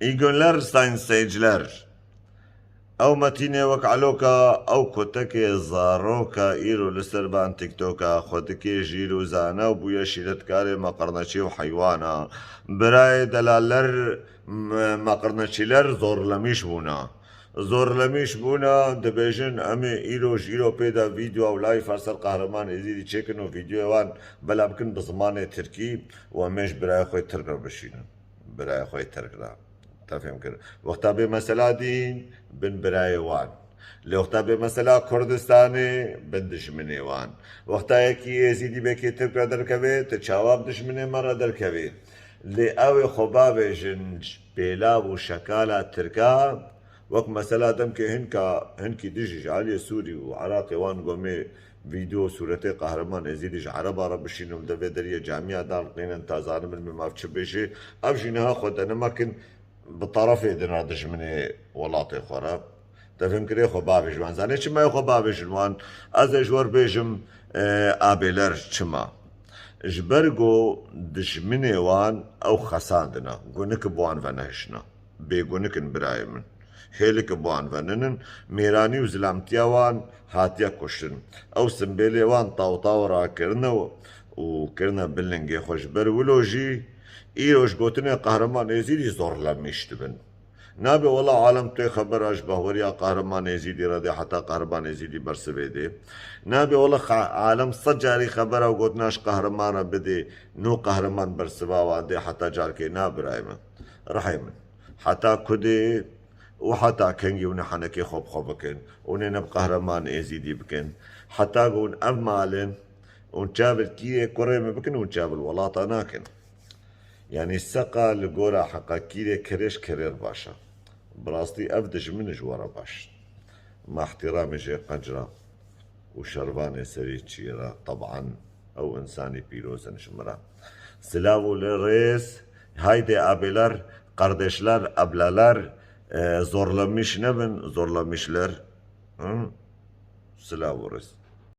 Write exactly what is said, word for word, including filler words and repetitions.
Î günler sayın seyirciler. Ew metînê wek eloka, ew kotekê zaroka îro li ser ban TikToka xwe dikê jîr û zane û bûye şîretkarê meqirneçî û heywana. Birayê delaller, m-, meqirneçîler zorlemîş bûna. Zorlemîş bûna, dibêjin, em ê îro ji îro pê de vîdeo û live ser Qehreman Êzîdî çêkin û vîdeoyê wan bela bikin bi zimanê tirkî û em ê ji birayê xwe tirk re bişînin. Birayê xwe tirk re. Te fêm kir. Wexta bê mesela dîn, bin birayê wan. Lê wexta bê mesela Kurdistanê, bin dijminê wan. Wexta yekî Êzîdî bekê tirk re derkeve, tu çawa bi dijminê me re derkevî? Lê ew ê xwe bavêjin pêlav û şekala tirka, wek mesela demkê hinka, hinkî dijî ji aliyê Sûrî û Iraqê wan gomê vîdeo û sûretê Qehreman Êzîdî ji Ereba re bişînin û devê deriyê camiya dan rixînin ta zanibin min mav çi bêjê. Ev jî niha xwe denema kin bi terefê din re dijminê welatê xwe re. Te fêm kirê xwe bavêjin wan. Zanê çima yê xwe bavêjin wan? Ez ê ji we re bêjim, e, abêler çima. Ji ber ku dijminê wan ew xesandine, gunik bi wan ve nehişine. Bêgunik in birayê min. Hêlik bi wan ve ninin, mêranî û zilamtiya wan hatiye kuştin. Ew simbêlê wan taw taw rakirine û, û kirine bin lingê xwe. Ji ber wilo jî îro ji gotinê Qehreman Êzîdî zorlemîş dibin. Nabe wela alem tê xebera ji bahweriya Qehreman Êzîdî re dê heta Qehreman Êzîdî bersivê dê. Nabe wela xa-, alem sed carî xebera û gotina ji Qehreman re bidê, nû Qehreman bersiva wan dê heta carkê na birayê min. Rihê min. Heta ku dê û heta kengî hûn ê henekê xwe bi xwe bikin, hûn ê ne bi Qehreman Êzîdî bikin. Heta ku hûn ev malin, hûn çav li kîrê kurê min bikin, hûn çav li welata nakin. Yanî seqa li gora heqa kîrê kerê ji kerê re baş e. Bi rastî ev dijmin ji we re baş. Ma ihtiramê jê qenc re û şervanê serê çiyê re, teban ew însanî pîroz in ji min re. Silav û li rêz, haydi abiler, kardeşler, ablalar, e, zorlamış nebin, zorlamışlar. Hı? Silav û rêz.